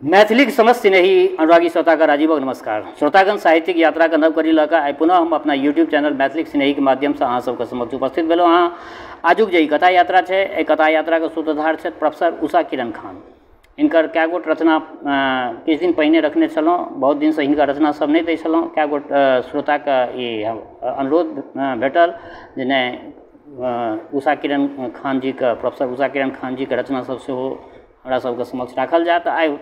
मैथिलीक समस्त स्नेही अनुरागी श्रोताक राजीवक नमस्कार। श्रोतागण, साहित्यिक यात्राक नव कड़ी लऽ कऽ आइ पुनः हम अपना यूट्यूब चैनल मैथिलीक स्नेहीक माध्यमसँ अहाँ सबके समक्ष उपस्थित भेलहुँ हँ। आजुक जे ई कथा यात्रा छै, एहि कथा यात्राक सूत्रधार छथि प्रोफेसर उषा किरण खान। हिनकर कए गोट रचना किछु दिन पहिने रखने छलहुँ, बहुत दिनसँ हिनकर रचना सब नहि दै छलहुँ। कए गोट श्रोताके ई अनुरोध भेटल जे नहि, उषा किरण खान जीके, प्रोफेसर उषा किरण खान जीके रचना सब सेहो हमरा सबके समक्ष राखल जाय। तऽ आइ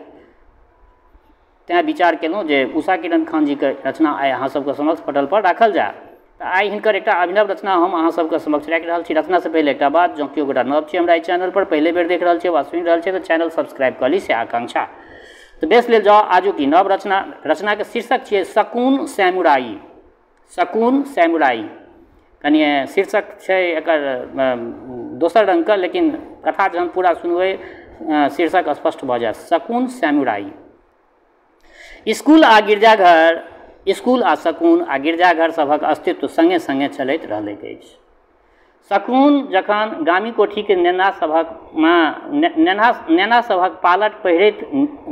तैँ विचार केलहुँ जे उषा किरण खान जीके रचना आइ अहाँ सबके समक्ष पटल पर राखल जाय। तऽ आइ हिनकर एकटा अभिनव रचना हम अहाँ सबके समक्ष राखि रहल छी। रचनासँ पहिले एकटा बात, जँ केओ गोटा नव छी हमरा एहि चैनल पर, पहिले बेर देख रहल छी वा सुनि रहल छी, तऽ चैनल सब्सक्राइब कऽ ली, से आकांक्षा। तऽ बेस लेल जाउ आजुक ई नव रचना। रचनाके शीर्षक छियै शकुन सैमुराई। शकुन सैमुराई कनिए शीर्षक छै एकर दोसर रङ्गके, लेकिन कथा जहन पूरा सुनबै शीर्षक स्पष्ट भऽ जायत। शकुन सैमुराई। स्कूल आ गिरजाघर, स्कूल आ शकुन आ गिरजाघर सभक अस्तित्व सङ्गे सङ्गे चलैत रहलैक अछि। शकुन जखन गामी कोठीके नेना सभक पालट पहिरैत,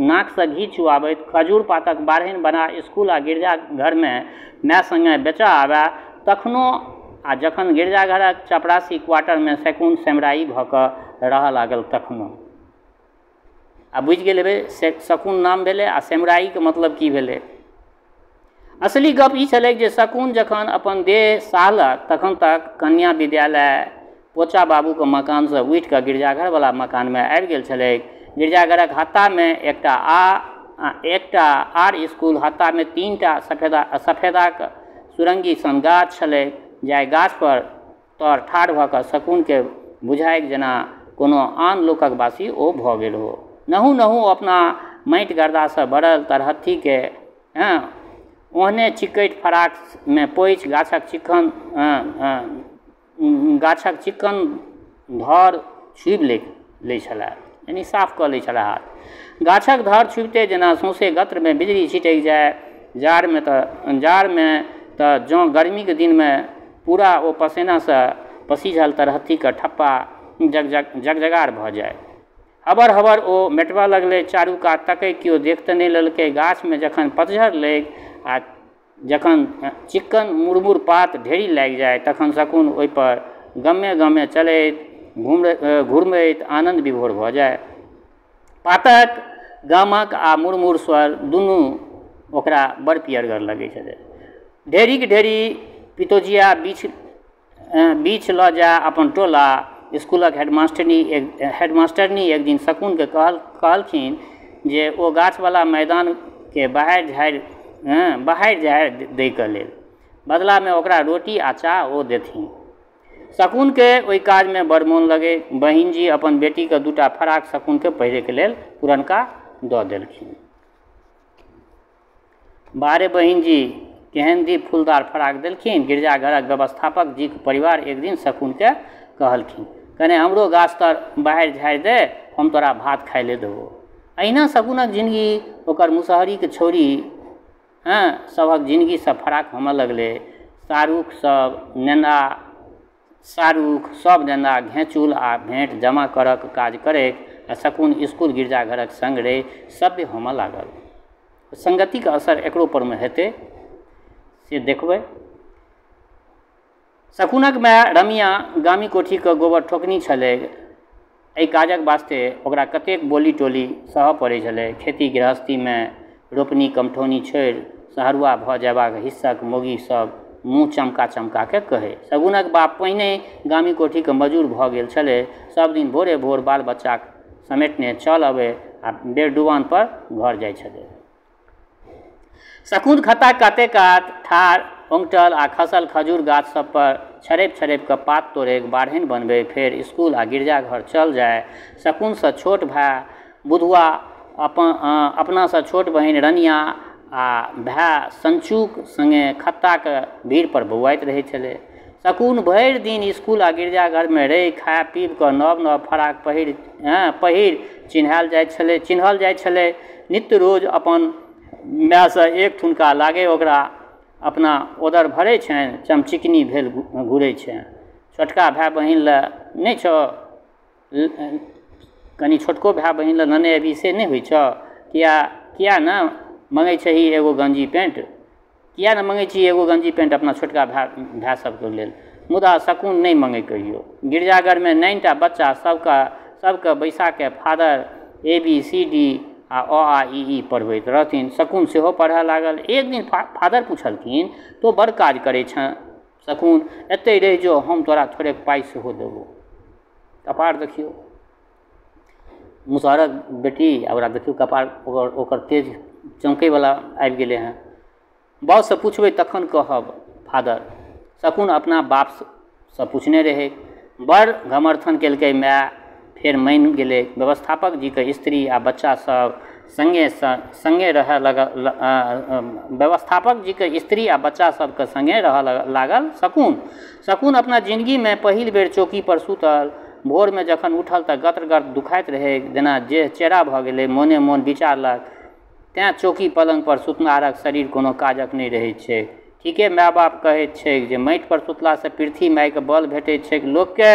नाकसँ घी चुआबैत, खजूर पातक बाढ़नि बना स्कूल आ गिरजाघरमे माय सङ्गे बेचऽ आबए तखनो, आ जखन गिरजाघरक चपरासी क्वार्टरमे शकुन सैमुराई भऽ कऽ रहऽ लागल तखनो। आ बुझि गेल हेबै, शकुन नाम भेलै आ सैमुराईके मतलब की भेलै। असली गप ई छलै जे शकुन जखन अपन देह सहलक तखन तक कन्या विद्यालय पोचा बाबूके मकानसँ उठिकऽ गिरजाघरवला मकानमे आबि गेल छलै। गिरजाघरक हत्तामे एकटा आर स्कूल, हत्तामे 3टा सफेदाक सुरङ्गी सन गाछ छलै, जाहि गाछपर तर ठाढ़ भऽ कऽ शकुनके बुझाइक जेना कोनो आन लोकक वासी ओ भऽ गेल हो। नहु नहु अपना माटि गर्दासँ भरल तरहत्थीके ओहने चिकटि फराकमे पोछि गाछक चिक्कन धर छुबि लै छलै, यानी साफ कऽ लै छलै हाथ। गाछक धर छुबिते जेना सौँसे गत्रमे बिजली छिटकि जाय। जाड़मे तऽ जँ गर्मीके दिनमे पूरा ओ पसेनासँ पसीझल तरहत्थीके ठप्पा जगजगार भऽ जाय। हबर हबर ओ मेटबऽ लगलै, चारू कात तकै केओ देख तऽ नहि लेलकै। गाछमे जखन पतझड़ लगै आ जखन चिक्कन मुरमुर पात ढेरी लागि जाय तखन शकुन ओहिपर गमे गमे चलैत घुरमैत आनन्द विभोर भऽ जाय। पातक गमक आ मुरमुर स्वर दुनू ओकरा बड़ पियरगर लगै छलै। ढेरीक ढेरी पितोजिया बीछ लऽ जाय अपन टोला। स्कूलक हेडमास्टरनी एक दिन शकुनके कहलखिन जे ओ गाछवला मैदानके बाहर झाड़ि दैके लेल, बदलामे ओकरा रोटी आ चाह ओ देथिन। शकुनके ओहि काजमे बड़ मोन लगै। बहिनजी अपन बेटीके 2टा फराक शकुनके पहिरैके लेल पुरनका दऽ देलखिन। बारे बहिनजी, केहन दीप फूलदार फराक देलखिन। गिरजाघरक व्यवस्थापक जीके परिवार एक दिन शकुनके कहलखिन, कने हमरो गाछ तर बाहर झाड़ि दे, हम तोरा भात खाइ ले देबो। अहिना शकुनक जिनगी ओकर मुसहरीके छौड़ी सभक जिनगीसँ फराक होमऽ लगलै। शाहरुख सब नेना घेँचुल आ भेँट जमा करक काज करैत आ शकुन स्कूल गिरजाघरक सङ्ग रहि सभ्य होमऽ लागल। सङ्गतिके असर एकरो परमे हेतै से देखबै। शकुनक माय रमिया गामी कोठीके गोबर ठोकनी छलै। एहि काजक वास्ते ओकरा कतेक बोली टोली सहऽ पड़ै छलै। खेती गृहस्थीमे रोपनी कमठौनी छोड़ि शहरुआ भऽ जयबाक हिस्सक मौगी सब मुँह चमका चमकाके कहै। शगुनक बाप पहिने गामी कोठीके मजूर भऽ गेल छलै। सब दिन भोरे भोर बाल बच्चा समेटने चल अबै आ बेर डुबान पर घर जाइ छलै। शकुन खत्ता काते कात ठाढ़ ओंगटल आ खसल खजूर गाछ सब पर छड़पि छड़पि कऽ पात तोड़ै, बाढ़नि बनबै, फेर स्कूल आ गिरजाघर चल जाय। शकुनसँ छोट भाय बुधुआ, अपनासँ छोट बहिन रनिया आ भाय संचूक सङ्गे खत्ताके भीड़ पर बौआइत रहै छलै। शकुन भरि दिन स्कूल आ गिरजाघरमे रहि खा पीब कऽ नव नव फराक पहिर चिन्हल जाइत छलै। नित्य रोज अपन मायसँ एक ठुनका लागै ओकरा, अपना ओदर भरै छनि, चमचिकनी भेल घुरै छनि। छोटका भाय बहिन लए नहि छौ, कनि छोटको भाय बहिन लए नेने अबी से नहि होइ छौ? किया किया ने मङ्गै छही एगो गञ्जी पेन्ट, किया ने मङ्गै छी एगो गञ्जी पेन्ट अपना छोटका भाय सबके लेल? मुदा शकुन नहि मङ्गै कहियो। गिरजाघरमे 9टा बच्चा सबके बैसाके father A B C D आ अ आ इ ई पढ़बैत रहथिन। शकुन सेहो पढ़य लागल। एक दिन फादर पुछलखिन, तो बड़ काज करै छेँ शकुन, एतहि रहि जो, हम तोरा थोड़ेक पाइ सेहो देबौ। कपार देखियौ, मुसहरक बेटी आ ओकरा देखियौ कपार ओकर तेज चमकैवला आबि गेलै हँ। बापसँ पुछबै तखन कहब फादर। शकुन अपना बापसँ पुछने रहै। बड़ घमर्थन केलकै माय, फेर मानि गेलै। व्यवस्थापक जीके स्त्री आ बच्चा सब सङ्गे रहय लगल। व्यवस्थापक जीके स्त्री आ बच्चा सबके सङ्गे रहय लागल शकुन। शकुन अपना जिनगीमे पहिल बेर चौकी पर सुतल। भोरमे जखन उठल तऽ गत्र गत्र दुखाइत रहै, जेना देह चेरा भऽ गेलै। मोने मोन विचारलक, तेँ चौकी पलङ्ग पर सुतनारक शरीर कोनो काजक नहि रहै छै। ठीके माय बाप कहैत छैक जे माटि पर सुतलासँ पृथ्वी मायके बल भेटैत छैक लोकके।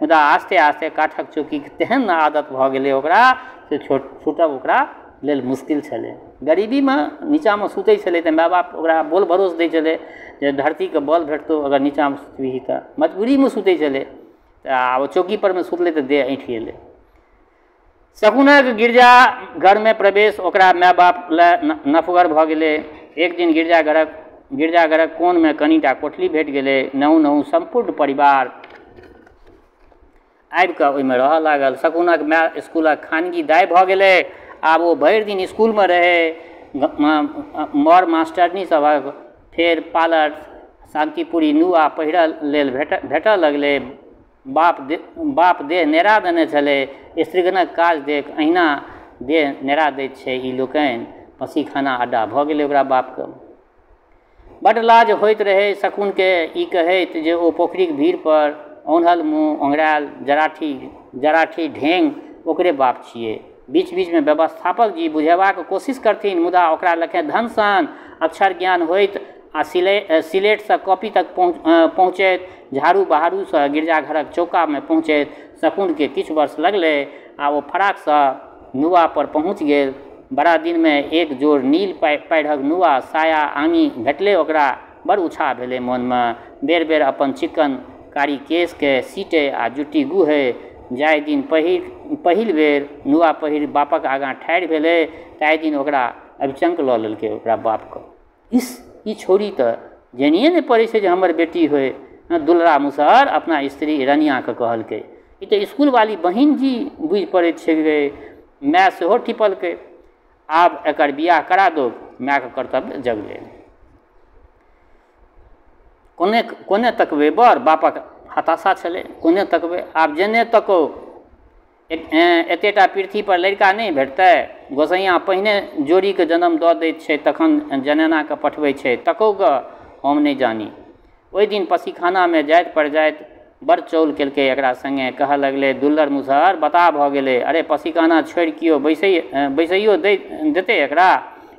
मुदा आस्ते आस्ते काठक चौकीके तेहन आदत भऽ गेलै ओकरा से छूटब ओकरा लेल मुश्किल छलै। गरीबीमे नीचाँमे सुतै छलै तऽ माय बाप ओकरा बोल भरोस दै छलै जे धरतीके बल भेटतौ अगर नीचाँमे सुतबिही तऽ। मजबूरीमे सुतै छलै तऽ आब चौकी परमे सुतलै तऽ देह ऐँठि गेलै। शकुनक गिरजा घरमे प्रवेश ओकरा माय बाप लए नफगर भऽ गेलै। एक दिन गिरजाघरक कोनमे कनिटा कोठली भेट गेलै। नहु नहु सम्पूर्ण परिवार आबिकऽ ओहिमे रहऽ लागल। शकुनक माय इसकुलक खानगी दाइ भऽ गेलै। आब ओ भरि दिन इसकुलमे रहै। मर मास्टरनी सभक फेर पालर शान्तिपुरी नुआ पहिरऽ लेल भेटऽ लगलै। बाप देह नेरा देने छलै। स्त्रीगणक काज देख अहिना देह नेरा दैत छै ई लोकनि। पसीखाना अड्डा भऽ गेलै ओकरा बापके। बड लाज होइत रहै शकुनके ई कहैत जे ओ पोखरिक भीड़ पर औन्हल मुँह ओंघरायल जराठी ढेंग ओकरे बाप छियै। बीच बीचमे व्यवस्थापक जी बुझेबाक कोशिश करथिन, मुदा ओकरा लखे धन सन अक्षर ज्ञान होइत आ सिलेटसँ कॉपी तक पहुँचैत, झाड़ू बहारूसँ गिरजाघरक चौकामे पहुँचैत शकुनके किछु वर्ष लगलै आ ओ फराकसँ नुआ पर पहुँच गेल। बड़ा दिनमे एक जोड़ नील पाढ़क नुआ साया आङी भेटलै ओकरा। बड़ उत्साह भेलै मोनमे। बेर बेर अपन चिकन कारी केशके सीटै आ जुट्टी गुहै। जाहि दिन पहिल बेर नुआ पहिर बापक आगाँ ठाढ़ि भेलै ताहि दिन ओकरा अभिचंक लऽ लेलकै ओकरा बापके। इस ई छौड़ी तऽ जानिए नहि पड़ै छै जे हमर बेटी होइ, दुलरा मुसहर अपना स्त्री रनियाके कहलकै। ई तऽ इसकुलवाली बहिन जी बुझि पड़ैत छै गे। माय सेहो टिपलकै, आब एकर बियाह करा दो। मायके कर्तव्य जगलै। कोने कोने तकबै बर, बापक हताशा छलै। कोने तकबै, आब जेने तकौ एतेटा पृथ्वी पर लड़का नहि भेटतै। गोसैया पहिने जोड़ीके जन्म दऽ दैत छै तखन जनेनाके पठबै छै। तकौ गऽ, हम नहि जानी। ओहि दिन पसीखानामे जाइत पर जाइत बड़ चौल केलकै एकरा सङ्गे। कहऽ लगलै, दुल्लर मुसहर बताह भऽ गेलै। अरे पसीखाना छोड़ि केओ बैसैयो देतै एकरा?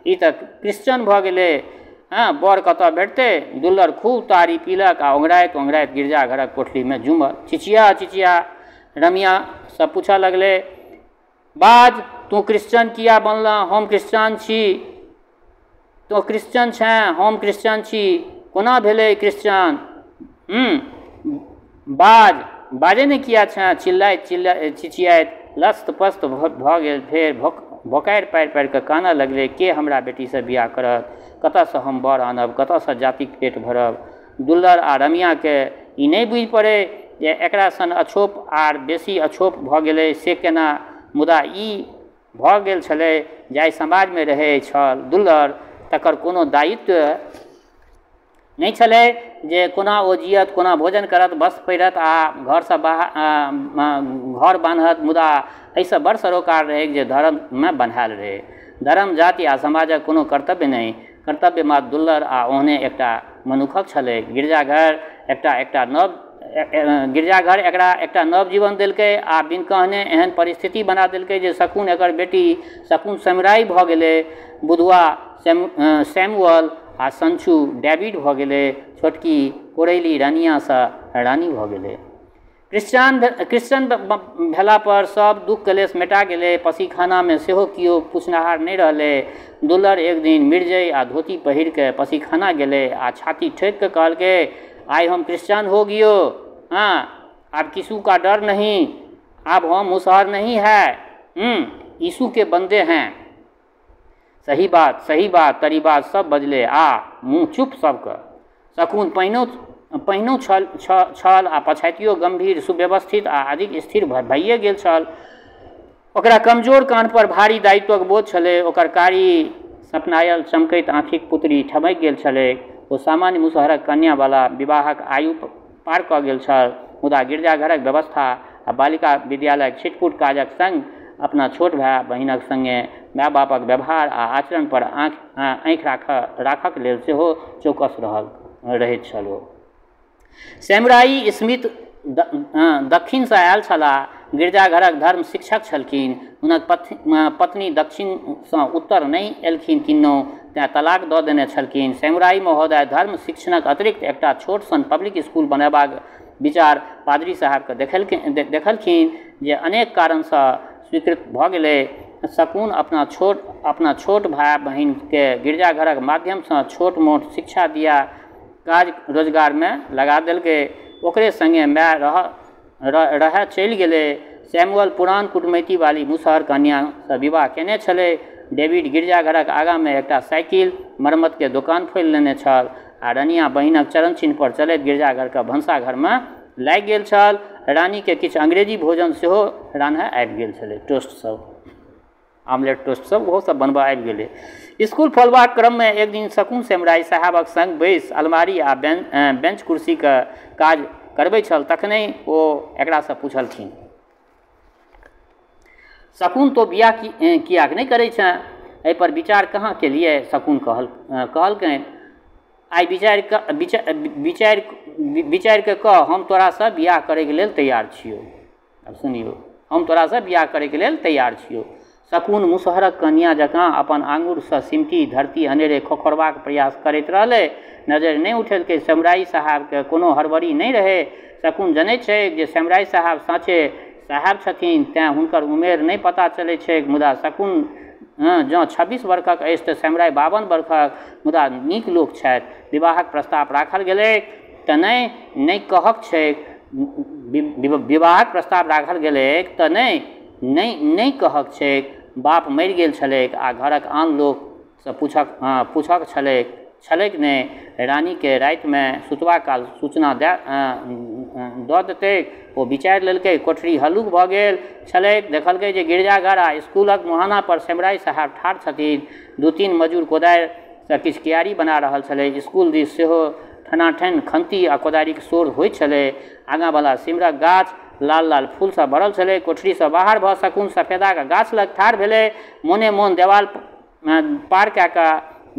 ई तऽ क्रिश्चन भऽ गेलै। हँ, बर कतऽ भेटतै? दुल्लर खूब तारी पीलक आ ओंघराइत ओंघराइत गिरजाघरक कोठलीमे जुमल। चिचिया चिचिया रमिया सब पूछऽ लगलै, बाज तू क्रिश्चन किया बनलह? हम क्रिश्चन छी। तू क्रिश्चन छेँ? हम क्रिश्चन छी। कोना भेलै क्रिश्चन? बाज, बाजै नहि किया छेँ? चिल्लाइत चिचियाइत लस्त पस्त भऽ गेल। फेर भोकारि पारि पारि कऽ कानऽ लगलै, के हमरा बेटीसँ बियाह करत? कतऽसँ हम बर आनब? कतऽसँ जातिक पेट भरब? दुल्लर आ रमियाके ई नहि बुझि पड़ै जे एकरा सन अछोप आर बेसी अछोप भऽ गेलै से केना। मुदा ई भऽ गेल छलै जाहि समाजमे रहै छल दुल्लर तकर कोनो दायित्व नहि छलै जे कोना ओ जियत, कोना भोजन करत, वस्त्र पहिरत आ घरसँ बाहर घर बान्हत। मुदा एहिसँ बड़ सरोकार रहै जे धर्ममे बन्हायल रहै। धर्म, जाति आ समाजक कोनो कर्तव्य नहि, कर्तव्य मात्र दुल्लर आ ओहने एकटा मनुखक छलै। गिरजाघर एकरा एकटा नव जीवन देलकै आ बिन कहने एहन परिस्थिति बना देलकै जे शकुन एकर बेटी शकुन समुराई भऽ गेलै, बुधुआ सैमुअल आ संचू डेविड भऽ गेलै, छोटकी कोरैली रनियासँ रानी भऽ गेलै। क्रिश्चियन भेला पर सब दुख कलेश मेटा गेलै। पसीखानामे सेहो केओ पुछनिहार नहि रहलै। दुलर एक दिन मिर्जइ आ धोती पहिर के पसीखाना गेलै आ छाती ठोकि के कहलकै, आइ हम क्रिश्चियन हो गियो, हाँ आब किसू का डर नहीं, आब हम मुसहर नहीं है, यीशु के बंदे हैं। सही बात सही बात तरी बात सब बजले आ मुँह चुप सबके। शकुन पहिनो छल छल आ पछातियो गंभीर सुव्यवस्थित आ अधिक स्थिर भइए गेल छल। ओकरा कमजोर कान पर भारी दायित्वक बोझ छलै। ओकर कारी सपनायल चमकैत आँखिक पुतरी ठमकि गेल छलै। ओ सामान्य मुसहरक कन्यावला विवाहक आयु पार कऽ गेल छल, मुदा गिरजाघरक व्यवस्था आ बालिका विद्यालयक छिटपुट काजक संग अपना छोट भाय बहिनक संगे माय बापक व्यवहार आ आचरण पर आँखि राखक लेल सेहो चौकस रहैत छल। ओ सैमुराई स्मिथ दक्षिणसँ आयल छलाह। गिरजाघरक धर्म शिक्षक छलखिन। हुनक पत्नी दक्षिणसँ उत्तर नहि एलखिन किन्नहुँ, तेँ तलाक दऽ देने छलखिन। सैमुराई महोदय धर्म शिक्षणक अतिरिक्त एकटा छोट सन पब्लिक स्कूल बनेबाक विचार पादरी साहबके देखलखिन जे अनेक कारणसँ स्वीकृत भऽ गेलै। शकुन अपना छोट भाय बहिनके गिरजाघरक माध्यमसँ छोट मोट शिक्षा दिया काज रोजगारमे लगा देलकै। ओकरे संगे माय रहय चलि गेलै। सैमुअल पुरान कुटमैती वाली मुसहर कन्यासँ विवाह केने छलै। डेविड गिरजाघरक आगाँमे एकटा साइकिल मरम्मतके दोकान खोलि लेने छल आ रनिया बहिनक चरण चिन्ह पर चलैत गिरजाघरके भनसाघरमे लागि गेल छल। रानीके किछु अंग्रेजी भोजन सेहो रान्हय आबि गेल छलै। टोस्ट सब, आमलेट टोस्ट सब ओहो सब बनबऽ आबि गेलै। स्कूल खोलबाक क्रममे एक दिन शकुन सेमराई साहबक संग बैस अलमारी आ बेंच कुर्सीके काज करबै छल। तखने ओ एकरासँ पुछलखिन, शकुन तो बियाह कियाक नहि करै छेँ? एहिपर विचार कहाँ केलिए? शकुन कहलकनि, आइ विचारि कऽ कह, हम तोरासँ बियाह करैके लेल तैयार छियौ। आब सुनियौ, हम तोरासँ बियाह करैके लेल तैयार छियौ। शकुन मुसहरक कन्या जकाँ अपन आङ्गुरसँ सिमटी धरती अनेरे खोखरबाक प्रयास करैत रहलै। नजरि नहि उठेलकै। सैमुराई साहबके कोनो हड़बड़ी नहि रहै। शकुन जनैत छै जे सैमुराई साहब साँचे साहब छथिन, तेँ हुनकर उमेर नहि पता चलैत छैक। मुदा शकुन जँ 26 वर्षक अछि तऽ सैमुराई 52 वर्षक, मुदा नीक लोक छथि। विवाहक प्रस्ताव राखल गेलै तऽ नहि कहक छैक। विवाहक प्रस्ताव राखल गेलैक तऽ नहि कहक छैक। बाप मरि गेल छलैक आ घरक आन लोकसँ पूछक छलैक नहि। रानीके रातिमे सुतबा काल सूचना दऽ देतैक। ओ विचारि लेलकै। कोठरी हल्लुक भऽ गेल छलैक। देखलकै जे गिरजाघर आ स्कूलक मुहाना पर सैमुराई साहब ठाढ़ छथिन। 2-3 मजूर कोदारिसँ किछु क्यारी बना रहल छलै। स्कूल दिस सेहो ठनाठन खन्ती आ कोदारिक शोर होइत छलै। आगाँवला सिमरक गाछ लाल लाल फूलसँ भरल छलै। कोठरीसँ बाहर भऽ शकुन सफेदाके गाछ लग ठाढ़ भेलै। मोने मोन देवाल पार कए कऽ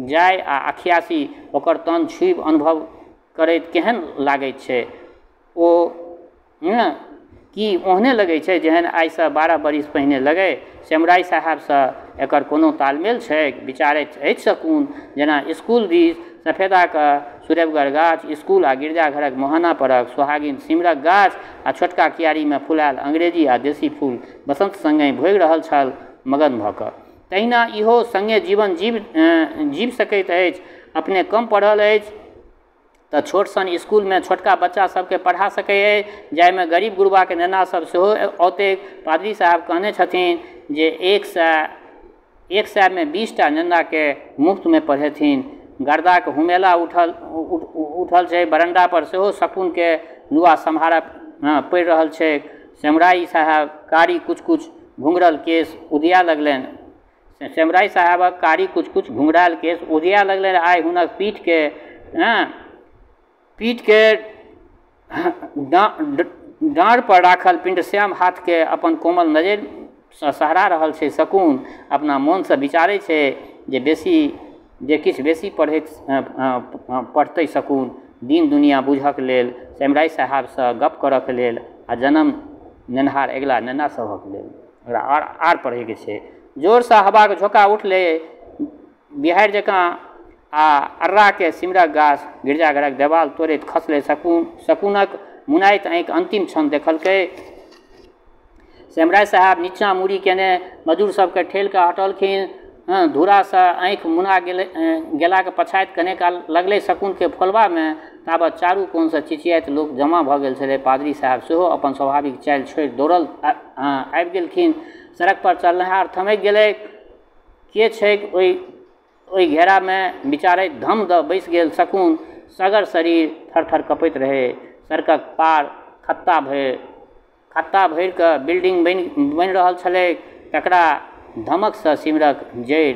जाय आ अखियासी ओकर तन छुबि अनुभव करैत केहन लागैत छै। ओ की ओहने लगै छै जेहन आइसँ 12 बरिस पहिने लगै? सैमुराई साहबसँ एकर कोनो तालमेल छैक? विचारैत अछि शकुन। जेना स्कूल दिस सफेदाके सुरेबगर गाछ, स्कूल आ गिरजाघरक मोहाना परक सोहागिन सिमरक गाछ आ छोटका क्यारीमे फुलायल अंग्रेजी आ देशी फूल बसंत संगे भोगि रहल छल मगन भऽ कऽ। तहिना इहो संगे जीवन जीव सकैत अछि। अपने कम पढ़ल अछि तऽ छोट सन स्कूलमे छोटका बच्चा सबके पढ़ा सकै अछि, जाहिमे गरीब गुरबाके नेना सब सेहो औतैक। पादरी साहब कहने छथिन जे 100 मे 20टा नेनाके मुफ्तमे पढ़ेथिन। गर्दाके हुमेला उठल छै। बरंडा पर सेहो शकुनके नुआ सम्हारऽ पड़ि रहल छै। सैमुराई साहब कारी कुछ घुंघरल केश उधिया लगलनि। सैमुराई साहबक कारी कुछ घुंघरायल केश उधिया लगलनि। आइ हुनक पीठके डाँड़ पर राखल पिंडश्याम हाथके अपन कोमल नजरिसँ सहरा रहल छै। शकुन अपना मोनसँ विचारै छै जे किछु बेसी पढ़तै शकुन, दिन दुनिया बुझक लेल, सैमुराई साहबसँ गप करऽके लेल आ जन्म नेनहार अगिला नेना सभक लेल। ओकरा आर पढ़ैके छै। जोरसँ हवाके झोंका उठलै बिहाड़ि जकाँ आ अर्राके सिमरक गाछ गिरजाघरक देवाल तोड़ैत खसलै। शकुनक मुनाइत आँखि अन्तिम क्षण देखलकै। सेमराय साहब नीचाँ मूड़ी केने मजूर सबके ठेल कऽ हटलखिन। धूरासँ आँखि मुना गेलै। गेलाक पछाति कने काल लगलै शकुनके फोलबामे, ताबत चारू कोनसँ चिचियाइत लोक जमा भऽ गेल छलै। पादरी साहब सेहो अपन स्वाभाविक चालि छोड़ि दौड़ल आबि गेलखिन। सड़क पर चलनिहार थमकि गेलै। के छैक ओहि घेरामे विचारैत धम दऽ बैसि गेल शकुन। सगर शरीर थरथर कँपैत रहै। सड़कक पार खत्ता भरिकऽ बिल्डिंग बनि रहल छलैक, तकरा धमकसँ सिमरक जड़ि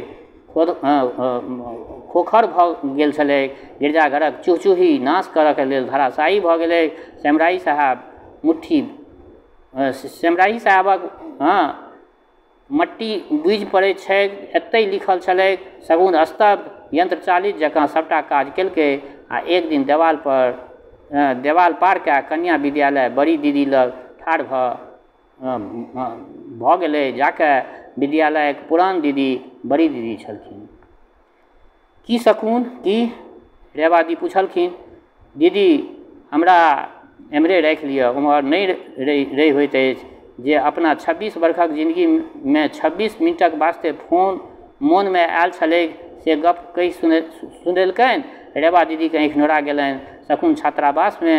खोखर भऽ गेल छलैक। गिरजाघरक चुहचुही नाश करऽके लेल धराशायी भऽ गेलै। सेमराही साहब मुट्ठी सेमराही साहबक मट्टी बुझि पड़ैत छैक, एतहि लिखल छलैक। शगुन स्तब्ध यन्त्रचालित जकाँ सभटा काज केलकै आ एक दिन देवाल पार कए कन्या विद्यालय बड़ी दीदी लग ठाढ़ भऽ गेलै। जाकऽ विद्यालयक पुरान दीदी बड़ी दीदी छलखिन। की शकुन की? रेवादी पुछलखिन। दीदी हमरा एम्हरे राखि लिअ, ओम्हर नहि रहि होइत अछि। जे अपना 26 बरखक जिनगीमे 26 मिनटक वास्ते फोन मोनमे आयल छलैक से गप कहि सुनेलकनि। रेवा दीदीके आँखि नोरा गेलनि। शकुन छात्रावासमे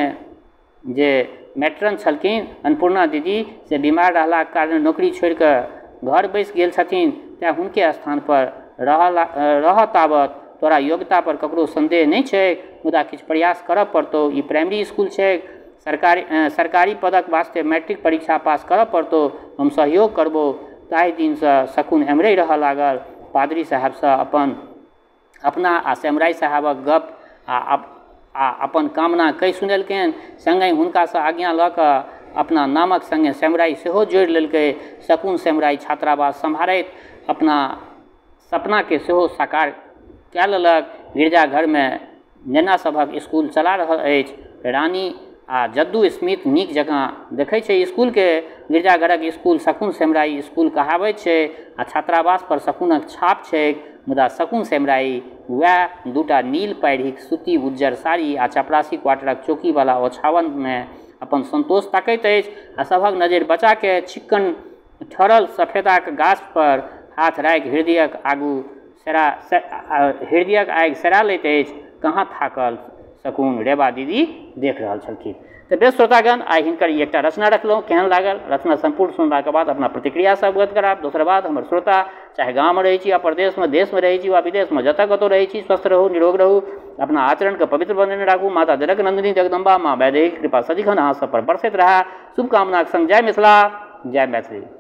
जे मैट्रन छलखिन अन्नपूर्णा दीदी, से बीमार रहलाक कारण नौकरी छोड़िकऽ घर बैसि गेल छथिन, तेँ हुनके स्थानपर रहऽ ताबत तोरा योग्यता पर ककरो सन्देह नहि छैक, मुदा किछु प्रयास करऽ पड़तौ। ई प्राइमरी स्कूल छैक, सरकारी पदक वास्ते मैट्रिक परीक्षा पास करऽ पड़तौ, हम सहयोग करबौ। ताहि दिनसँ शकुन एम्हरे रहऽ लागल। पादरी साहेबसँ अपना आ सेमराइ साहेबक गप आ अपन कामना कहि सुनेलकनि। सङ्गहि हुनकासँ आज्ञा लऽ कऽ अपना नामक सङ्गे सेमराइ सेहो जोड़ि लेलकै। शकुन सेमराइ छात्रावास सम्हारैत अपना सपनाके सेहो साकार कए लेलक। गिरजाघरमे नेना सभक स्कूल चला रहल अछि। रानी आ जद्दू स्मिथ नीक जकाँ देखै छै स्कूलके। गिरजाघरक स्कूल शकुन सेमराइ स्कूल कहाबैत छै आ छात्रावास पर शकुनक छाप छैक। मुदा शकुन सेमराइ वएह दूटा नील पाढ़िक सूती उज्जर साड़ी आ चपरासी क्वार्टरक चौकीवला ओछावनमे अपन संतोष ताकैत अछि आ सभक नजरि बचाके छिक्कन ठरल सफेदाक गाछ पर हाथ राखि हृदयक आगि सेरा लैत अछि। कहाँ थाकल शकुन, रेवा दीदी देख रहल छलखिन। तऽ बेस श्रोतागण, आइ हिनकर ई एकटा रचना रखलहुँ। केहन लागल रचना सम्पूर्ण सुनलाके बाद अपना प्रतिक्रियासँ अवगत करायब। दोसर बात, हमर श्रोता चाहे गाममे रहै छी या प्रदेशमे, देशमे रहै छी वा विदेशमे, जतऽ कतहु रहै छी, स्वस्थ रहू, निरोग रहू, अपना आचरणके पवित्र बनेने राखू। माता जनक नन्दिनी जगदम्बा माँ वैदेही कृपा सदिखन अहाँ सब पर बरसैत रहए। शुभकामनाक संग जय मिथिला, जय मैथिली।